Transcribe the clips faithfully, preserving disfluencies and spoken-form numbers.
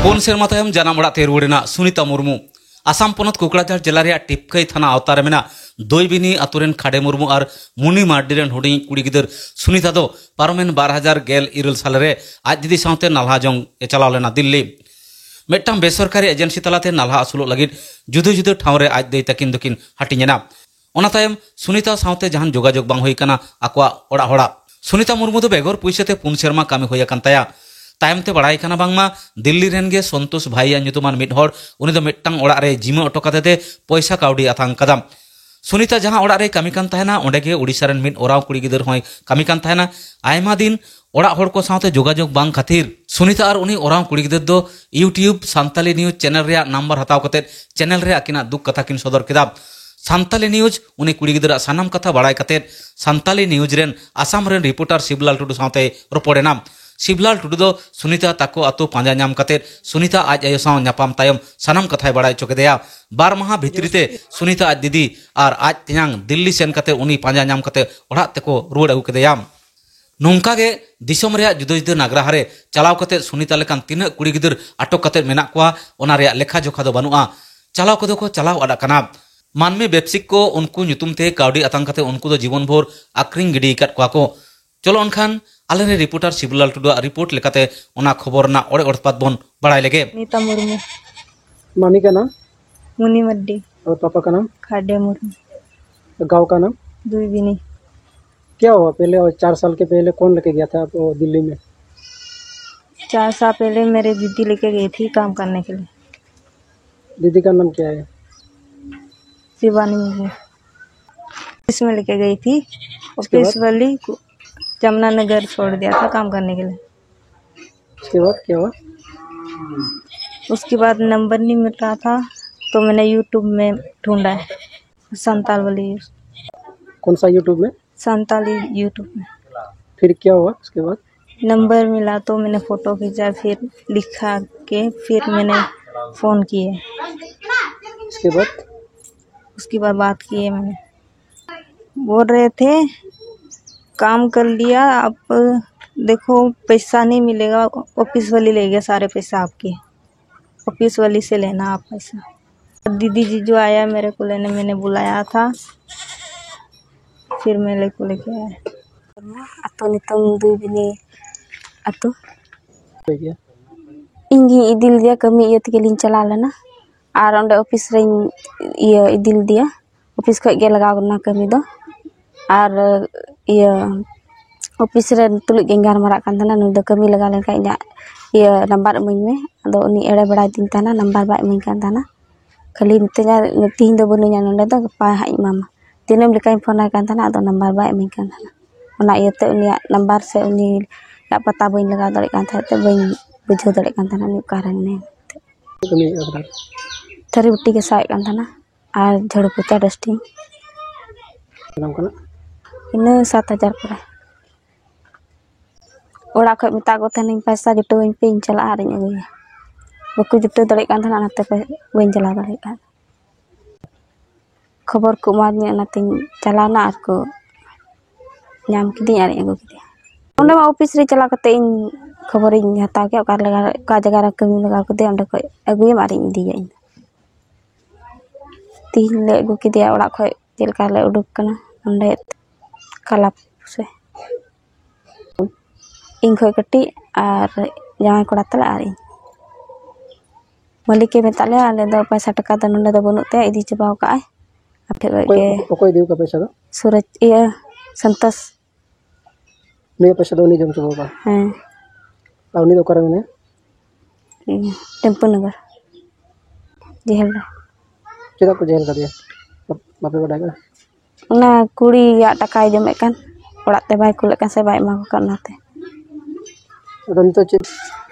ᱯᱩᱱ ᱥᱮᱨᱢᱟ ᱛᱟᱭᱚᱢ ᱡᱟᱱᱟᱢ ᱚᱲᱟᱜ ᱛᱮ ᱨᱩᱣᱟᱹᱲ ᱮᱱᱟ ᱥᱩᱱᱤᱛᱟ ᱢᱩᱨᱢᱩ᱾ ᱟᱥᱟᱢ ᱯᱚᱱᱚᱛ ᱠᱳᱠᱲᱟᱡᱷᱟᱲ ᱡᱮᱞᱟ ᱨᱮᱭᱟᱜ ᱴᱤᱯᱠᱟᱹᱭ ᱛᱷᱟᱱᱟ ᱟᱣᱛᱟ ᱨᱮ ᱢᱮᱱᱟᱜ ᱫᱳᱭᱵᱤᱱᱤ ᱟᱛᱳ ᱨᱮᱱ ᱠᱷᱟᱰᱮ ᱢᱩᱨᱢᱩ ᱟᱨ ᱢᱩᱱᱤ ᱢᱟᱨᱰᱤ ᱨᱮᱱ ᱦᱩᱰᱤᱧ ᱠᱩᱲᱤ ᱜᱤᱫᱟᱹᱨ ᱥᱩᱱᱤᱛᱟ ᱫᱚ ᱯᱟᱨᱚᱢᱮᱱ ᱵᱟᱨ ᱦᱟᱡᱟᱨ ᱜᱮᱞ ᱤᱨᱟᱹᱞ ᱥᱟᱞ ᱨᱮ ᱟᱡ ᱫᱤᱫᱤ ᱥᱟᱶᱛᱮ ᱱᱟᱞᱦᱟ ᱡᱚᱝ ᱮ ᱪᱟᱞᱟᱣ ᱞᱮᱱᱟ ᱫᱤᱞᱞᱤ᱾ ᱢᱤᱫᱴᱟᱝ ᱵᱮᱥᱚᱨᱠᱟᱨᱤ ᱮᱡᱮᱱᱥᱤ ᱛᱟᱞᱟᱛᱮ ᱱᱟᱞᱦᱟ ᱟᱹᱥᱩᱞᱚᱜ ᱞᱟᱹᱜᱤᱫ ᱡᱩᱫᱟᱹ ᱡᱩᱫᱟᱹ ᱴᱷᱟᱶ ᱨᱮ ᱟᱡ ᱫᱟᱹᱭ ᱛᱟᱹᱠᱤᱱ ᱫᱚᱠᱤᱱ ᱦᱟᱹᱴᱤᱧ ᱮᱱᱟ᱾ ᱚᱱᱟ ᱛᱟᱭᱚᱢ ᱥᱩᱱᱤᱛᱟ ᱥᱟᱶᱛᱮ ᱡᱟᱦᱟᱱ ᱡᱳᱜᱟᱡᱳᱜᱽ ᱵᱟᱝ ᱦᱩᱭ ᱟᱠᱟᱱᱟ ᱟᱠᱚᱣᱟᱜ ᱚᱲᱟᱜ ᱦᱚᱲᱟᱜ᱾ ᱥᱩᱱᱤᱛᱟ ᱢᱩᱨᱢᱩ ᱫᱚ ᱵᱮᱜᱚᱨ ᱯᱩᱭᱥᱟᱹ ᱛᱮ ᱯᱩᱱ ᱥᱮᱨᱢᱟ ᱠᱟᱹᱢᱤ ᱦᱩᱭ ᱟᱠᱟᱱ ᱛᱟᱭᱟ᱾ ᱛᱟᱭᱚᱢ ᱛᱮ ᱵᱟᱲᱟᱭ ᱠᱟᱱᱟ ᱵᱟᱝᱢᱟ ᱫᱤᱞᱞᱤ ᱨᱮᱱ ᱜᱮ ᱥᱚᱱᱛᱳᱥ ᱵᱷᱟᱭᱭᱟ ᱧᱩᱛᱩᱢᱟᱱ ᱢᱤᱫ ᱦᱚᱲ, ᱩᱱᱤ ᱫᱚ ᱢᱤᱫᱴᱟᱝ ᱚᱲᱟᱜ ᱨᱮ ᱡᱤᱢᱟᱹ ᱚᱴᱚ ᱠᱟᱛᱮ ᱛᱮ ᱯᱚᱭᱥᱟ ᱠᱟᱹᱣᱰᱤ ᱟᱛᱟᱝ ᱠᱟᱫᱟ᱾ ᱥᱩᱱᱤᱛᱟ ᱡᱟᱦᱟᱸ ᱚᱲᱟᱜ ᱨᱮᱭ ᱠᱟᱹᱢᱤ ᱠᱟᱱ ᱛᱟᱦᱮᱱᱟ, ᱚᱸᱰᱮ ᱜᱮ ᱳᱰᱤᱥᱟ ᱨᱮᱱ ᱢᱤᱫ ᱳᱨᱟᱣ ᱠᱩᱲᱤ ᱜᱤᱫᱟᱹᱨ ᱦᱚᱸᱭ ᱠᱟᱹᱢᱤ ᱠᱟᱱ ᱛᱟᱦᱮᱱᱟ᱾ ᱟᱭᱢᱟ ᱫᱤᱱ ᱚᱲᱟᱜ ᱦᱚᱲ ᱠᱚ ᱥᱟᱶᱛᱮ ᱡᱳᱜᱟᱡᱳᱜᱽ ᱵᱟᱝ ᱠᱷᱟᱹᱛᱤᱨ ᱥᱩᱱᱤᱛᱟ ᱟᱨ ᱩᱱᱤ ᱳᱨᱟᱣ ᱠᱩᱲᱤ ᱜᱤᱫᱟᱹᱨ ᱫᱚ YouTube ᱥᱟᱱᱛᱟᱞᱤ ᱱᱤᱭᱩᱡᱽ ᱪᱮᱱᱮᱞ ᱨᱮᱭᱟᱜ ᱱᱟᱢᱵᱟᱨ ᱦᱟᱛᱟᱣ ᱠᱟᱛᱮ ᱪᱮᱱᱮᱞ ᱨᱮ ᱟᱹᱠᱤᱱᱟᱜ ᱫᱩᱠ ᱠᱟᱛᱷᱟ ᱠᱤᱱ ᱥᱚᱫᱚᱨ ᱠᱮᱫᱟ᱾ ᱥᱟᱱᱛᱟᱞᱤ ᱱᱤᱭᱩᱡᱽ ᱩᱱᱤ ᱠᱩᱲᱤ ᱜᱤᱫᱽᱨᱟᱹ ᱥᱟᱱᱟᱢ ᱠᱟᱛᱷᱟ ᱵᱟᱲᱟᱭ ᱠᱟᱛᱮ ᱥᱟᱱᱛᱟᱞᱤ ᱱᱤᱭᱩᱡᱽ ᱨᱮᱱ ᱟᱥᱟᱢ ᱨᱮᱱ ᱨᱤᱯᱳᱨᱴᱟᱨ ᱥᱤᱵᱞᱟᱞ ᱴᱩᱰᱩ ᱥᱟᱶᱛᱮ ᱨᱚᱯᱚᱲ ᱮᱱᱟ᱾ ᱥᱤᱵᱞᱟᱞ ᱴᱩᱰᱩ ᱫᱚ ᱥᱩᱱᱤᱛᱟ ᱛᱟᱠᱚ ᱟᱛᱳ ᱯᱟᱸᱡᱟ ᱧᱟᱢ ᱠᱟᱛᱮ ᱥᱩᱱᱤᱛᱟ ᱟᱡ ᱟᱭᱳ ᱥᱟᱶ ᱧᱟᱯᱟᱢ ᱛᱟᱭᱚᱢ ᱥᱟᱱᱟᱢ ᱠᱟᱛᱷᱟᱭ ᱵᱟᱲᱟᱭ ᱦᱚᱪᱚ ᱠᱮᱫᱮᱭᱟ᱾ ᱵᱟᱨ ᱢᱟᱦᱟ ᱵᱷᱤᱛᱨᱤ ᱛᱮ ᱥᱩᱱᱤᱛᱟ ᱟᱡ ᱫᱤᱫᱤ ᱟᱨ ᱟᱡ ᱛᱮᱧᱟᱝ ᱫᱤᱞᱞᱤ ᱥᱮᱱ ᱠᱟᱛᱮ ᱩᱱᱤ ᱯᱟᱸᱡᱟ ᱧᱟᱢ ᱠᱟᱛᱮ ᱚᱲᱟᱜ ᱛᱮᱠᱚ ᱨᱩᱣᱟᱹᱲ ᱟᱹᱜᱩ ᱠᱮᱫᱮᱭᱟ᱾ ᱱᱚᱝᱠᱟ ᱜᱮ ᱫᱤᱥᱚᱢ ᱨᱮᱭᱟᱜ ᱡᱩᱫᱟᱹ ᱡᱩᱫᱟᱹ ᱱᱟᱜᱽᱨᱟᱦᱟ ᱨᱮ ᱪᱟᱞᱟᱣ ᱠᱟᱛᱮ ᱥᱩᱱᱤᱛᱟ ᱞᱮᱠᱟᱱ ᱛᱤᱱᱟᱹᱜ ᱠᱩᱲᱤ ᱜᱤᱫᱟᱹᱨ ᱟᱴᱚᱠ ᱠᱟᱛᱮ ᱢᱮᱱᱟᱜ ᱠᱚᱣᱟ, ᱚᱱᱟ ᱨᱮᱭᱟᱜ ᱞᱮᱠᱷᱟ ᱡᱚᱠᱷᱟ ᱫᱚ ᱵᱟᱹᱱᱩᱜᱼᱟ᱾ ᱪᱟᱞᱟᱣ ᱠᱚᱫᱚ ᱠᱚ ᱪᱟᱞᱟᱣ ᱟᱫ ᱟᱠᱟᱱᱟ᱾ ᱢᱟᱹᱱᱢᱤ ᱵᱮᱵᱥᱤᱠ ᱠᱚ ᱩᱱᱠᱩ ᱧᱩᱛᱩᱢ ᱛᱮ ᱠᱟᱹᱣᱰᱤ ᱟᱛᱟᱝ ᱠᱟᱛᱮ ᱩᱱᱠᱩ ᱫᱚ ᱡᱤᱵᱚᱱ ᱵᱷᱳᱨ ᱟᱠᱷᱨᱤᱧ ᱜᱤᱰᱤ ᱟᱠᱟᱫ ᱠᱚᱣᱟ ᱠᱚ᱾ ᱪᱚᱞᱚ ᱮᱱᱠᱷᱟᱱ ᱟᱞᱮᱨᱮᱱ ᱨᱤᱯᱳᱨᱴᱟᱨ ᱥᱤᱵᱩᱞᱟᱞ ᱴᱩᱰᱩᱣᱟᱜ ᱨᱤᱯᱳᱨᱴ ᱞᱮᱠᱟᱛᱮ ᱚᱱᱟ ᱠᱷᱚᱵᱚᱨ ᱨᱮᱱᱟᱜ ᱚᱲᱮ ᱚᱲᱯᱟᱛ ᱵᱚᱱ ᱵᱟᱲᱟᱭ ᱞᱮᱜᱮ᱾ नीता मुर्मू। मामी का नाम? मुनी मड्डी। और पापा का नाम? खाड्या मुर्मू। गांव का नाम? दुईबिनी। क्या हुआ पहले, और चार साल के पहले कौन लेके गया था आपको दिल्ली में? चार साल पहले मेरे दीदी लेके गई थी काम करने के लिए। दीदी का नाम क्या है? शिवानी मुर्मू। इसमें लेके गई थी, उसके बाद? ऑफिस वाली को जमुना नगर छोड़ दिया था काम करने के लिए। उसके बाद क्या हुआ? उसके बाद नंबर नहीं मिल रहा था, तो मैंने यूट्यूब में ढूंढा है संताल वाली। कौन सा यूट्यूब में? संताली यूट्यूब में। फिर क्या हुआ उसके बाद? नंबर मिला तो मैंने फोटो खींचा, फिर लिखा के फिर मैंने फोन किए। उसके बाद? उसके बाद बात किए मैंने। बोल रहे थे काम कर लिया, अब देखो पैसा नहीं मिलेगा, ऑफिस वाली ले गया सारे पैसा आपके। ऑफिस वाली से लेना आप पैसा। दीदी जीजू आया मेरे को लेने, मैंने बुलाया था, फिर मेरे को लेके आया। ᱟᱛᱳ ᱧᱩᱛᱩᱢ ᱫᱩᱭᱵᱤᱱᱤ ᱟᱛᱳ᱾ ᱴᱷᱤᱠ ᱜᱮᱭᱟ᱾ ᱤᱧ ᱜᱤᱧ ᱤᱫᱤ ᱞᱮᱫᱮᱭᱟ, ᱠᱟᱹᱢᱤ ᱤᱭᱟᱹ ᱛᱮᱜᱮ ᱞᱤᱧ ᱪᱟᱞᱟᱣ ᱞᱮᱱᱟ᱾ ᱟᱨ ᱚᱸᱰᱮ ᱚᱯᱷᱤᱥ ᱨᱮᱧ ᱤᱭᱟᱹ ᱤᱫᱤ ᱞᱮᱫᱮᱭᱟ, ᱚᱯᱷᱤᱥ ᱠᱷᱚᱡ ᱜᱮ ᱞᱟᱜᱟᱣ ᱠᱟᱱᱟ ᱠᱟᱹᱢᱤ ᱫᱚ᱾ ᱟᱨ ᱤᱭᱟᱹ ᱚᱯᱷᱤᱥ ᱨᱮ ᱛᱩᱞᱩᱡ ᱜᱤᱧ ᱜᱟᱞᱢᱟᱨᱟᱜ ᱠᱟᱱ ᱛᱟᱦᱮᱱᱟ, ᱱᱩᱭ ᱫᱚ ᱠᱟᱹᱢᱤ ᱞᱟᱜᱟᱣ ᱞᱮᱱᱠᱷᱟᱱ ᱤᱧᱟᱹᱜ ᱤᱭᱟᱹ ᱱᱟᱢᱵᱟᱨ ᱤᱢᱟᱹᱧ ᱢᱮ᱾ ᱟᱫᱚ ᱩᱱᱤ ᱮᱲᱮ ᱵᱟᱲᱟᱭ ᱫᱤᱧ ᱛᱟᱦᱮᱱᱟ, ᱱᱟᱢᱵᱟᱨ ᱵᱟᱭ ᱤᱢᱟᱹᱧ ᱠᱟᱱ ᱛᱟᱦᱮᱱᱟ᱾ ᱠᱷᱟᱹᱞᱤ ᱢᱤᱛᱟᱹᱧᱟ, "ᱛᱤᱦᱤᱧ ᱫᱚ ᱵᱟᱹᱱᱩᱧᱟ ᱱᱚᱸᱰᱮ ᱫᱚ, ᱜᱟᱯᱟ ᱦᱟᱸᱜ ᱤᱧ ᱮᱢᱟᱢᱟ᱾" ᱫᱤᱱᱟᱹᱢ ᱞᱮᱠᱟᱧ ᱯᱷᱳᱱ ᱟᱭ ᱠᱟᱱ ᱛᱟᱦᱮᱱᱟ, ᱟᱫᱚ ᱱᱟᱢᱵᱟᱨ ᱵᱟᱭ ᱤᱢᱟᱹᱧ ᱠᱟᱱ ᱛᱟᱦᱮᱱᱟ᱾ ᱚᱱᱟ ᱤᱭᱟᱹᱛᱮ ᱩᱱᱤᱭᱟᱜ ᱱᱟᱢᱵᱟᱨ ᱥᱮ ᱩᱱᱤᱭᱟᱜ ᱯᱟᱛᱟ ᱵᱟᱹᱧ ᱞᱟᱜᱟᱣ ᱫᱟᱲᱮᱭᱟᱜ ᱠᱟᱱ ᱛᱟᱦᱮᱸᱫ ᱛᱮ ᱵᱟᱹᱧ ᱵᱩᱡᱷᱟᱹᱣ ᱫᱟᱲᱮᱭᱟᱜ ᱠᱟᱱ ᱛᱟᱦᱮᱱᱟ ᱩᱱᱤ ᱚᱠᱟᱨᱮ ᱢᱮᱱᱟᱭᱟ ᱢᱮᱱᱛᱮ᱾ ᱠᱟᱹᱢᱤᱭᱮᱫᱼᱟ ᱵᱚᱞᱮ? ᱛᱷᱟᱹᱨᱤ ᱵᱟᱹᱴᱤ ᱜᱷᱟᱥᱟᱣᱮᱫ ᱠᱟᱱ ᱛᱟᱦᱮᱱᱟ ᱟᱨ ᱡᱷᱟᱹᱲᱩ ᱯᱚᱪᱟ ᱰᱟᱥᱴᱤᱝ᱾ ᱛᱤᱱᱟᱹᱜ ᱠᱟᱱᱟ? ᱤᱱᱟᱹ ᱥᱟᱛ ᱦᱟᱡᱟᱨ ᱠᱚᱨᱮ᱾ ᱚᱲᱟᱜ ᱠᱷᱚᱡ ᱢᱮᱛᱟᱜ ᱠᱚ ᱛᱟᱦᱮᱱᱟᱹᱧ, "ᱯᱚᱭᱥᱟ ᱡᱩᱴᱟᱹᱣᱟᱹᱧ ᱯᱮ, ᱤᱧ ᱪᱟᱞᱟᱜᱼᱟ ᱟᱨᱤᱧ ᱟᱹᱜᱩᱭᱟ᱾" ᱵᱟᱠᱚ ᱡᱩᱴᱟᱹᱣ ᱫᱟᱲᱮᱭᱟᱜ ᱠᱟᱱ ᱛᱟᱦᱮᱱᱟ, ᱚᱱᱟᱛᱮ ᱵᱟᱹᱧ ᱪᱟᱞᱟᱣ ᱫᱟᱲᱮᱭᱟᱜ ᱠᱟᱱ᱾ ᱠᱷᱚᱵᱚᱨ ᱠᱚ ᱮᱢᱟᱫᱤᱧᱟ, ᱚᱱᱟᱛᱤᱧ ᱪᱟᱞᱟᱣᱱᱟ ᱟᱨ ᱠᱚ ᱧᱟᱢ ᱠᱤᱫᱤᱧ ᱟᱨᱤᱧ ᱟᱹᱜᱩ ᱠᱮᱫᱮᱭᱟ᱾ ᱚᱸᱰᱮ ᱢᱟ ᱚᱯᱷᱤᱥ ᱨᱮ ᱪᱟᱞᱟᱣ ᱠᱟᱛᱮ ᱤᱧ ᱠᱷᱚᱵᱚᱨᱤᱧ ᱦᱟᱛᱟᱣ ᱠᱮᱭᱟ, ᱚᱠᱟ ᱞᱮᱠᱟ, ᱚᱠᱟ ᱡᱟᱭᱜᱟ ᱨᱮ ᱠᱟᱹᱢᱤ ᱞᱟᱜᱟᱣ ᱠᱮᱫᱮᱭᱟ, ᱚᱸᱰᱮ ᱠᱷᱚᱡ ᱟᱹᱜᱩᱭᱮᱢ ᱟᱨᱤᱧ ᱤᱫᱤᱭᱟ ᱤᱧ ᱫᱚ᱾ ᱛᱤᱦᱤᱧ ᱞᱮ ᱟᱹᱜᱩ ᱠᱮᱫᱮᱭᱟ ᱚᱲᱟᱜ ᱠᱷᱚᱡ, ᱪᱮᱫ ᱞᱮᱠᱟ ᱞᱮ ᱩᱰᱩᱠ ᱠᱟᱱᱟ ᱚᱸᱰᱮ ᱠᱟᱞᱟᱯ ᱥᱮ᱾ ᱤᱧ ᱠᱷᱚᱡ ᱠᱟᱹᱴᱤᱡ ᱟᱨ ᱡᱟᱶᱟᱭ ᱠᱚᱲᱟ ᱛᱟᱞᱮ ᱟᱨ ᱤᱧ᱾ ᱢᱟᱹᱞᱤᱠᱮ ᱢᱮᱛᱟᱫ ᱞᱮᱭᱟ, "ᱟᱞᱮ ᱫᱚ ᱯᱚᱭᱥᱟ ᱴᱟᱠᱟ ᱫᱚ ᱱᱚᱸᱰᱮ ᱫᱚ ᱵᱟᱹᱱᱩᱜ ᱛᱟᱭᱟ, ᱤᱫᱤ ᱪᱟᱵᱟᱣ ᱠᱟᱜᱼᱟᱭ ᱟᱯᱮ ᱠᱷᱚᱡ ᱚᱠᱚᱭ, ᱜᱮ᱾" ᱚᱠᱚᱭ ᱤᱫᱤ ᱠᱟᱜ ᱯᱚᱭᱥᱟ ᱫᱚ? ᱥᱩᱨᱚᱡᱽ, ᱤᱭᱟᱹ, ᱥᱚᱱᱛᱳᱥ᱾ ᱩᱱᱤᱭᱟᱜ ᱯᱚᱭᱥᱟ ᱫᱚ ᱩᱱᱤ ᱡᱚᱢ ᱪᱟᱵᱟ ᱠᱟᱜᱼᱟ? ᱦᱮᱸ᱾ ᱟᱨ ᱩᱱᱤ ᱫᱚ ᱚᱠᱟᱨᱮ ᱢᱮᱱᱟᱭᱟ? ᱤᱭᱟᱹ, ᱴᱮᱢᱯᱩ ᱱᱚᱜᱚᱨ, ᱡᱮᱦᱮᱞ ᱨᱮ᱾ ᱪᱮᱫᱟᱜ ᱠᱚ ᱡᱮᱦᱮᱞ ᱠᱟᱫᱮᱭᱟ? ᱵᱟᱯ-, ᱵᱟᱯᱮ ᱵᱟᱰᱟᱭ ᱠᱟᱱᱟ? ᱚᱱᱟ ᱠᱩᱲᱤᱭᱟᱜ ᱴᱟᱠᱟᱭ ᱡᱚᱢᱮᱫ ᱠᱟᱱ, ᱚᱲᱟᱜ ᱛᱮ ᱵᱟᱭ ᱠᱩᱞᱮᱫ ᱠᱟᱱ ᱥᱮ ᱵᱟᱭ ᱮᱢᱟ ᱠᱚ ᱠᱟᱱ, ᱚᱱᱟᱛᱮ᱾ ᱟᱫᱚ ᱱᱤᱛᱚᱜ ᱪᱮᱫ?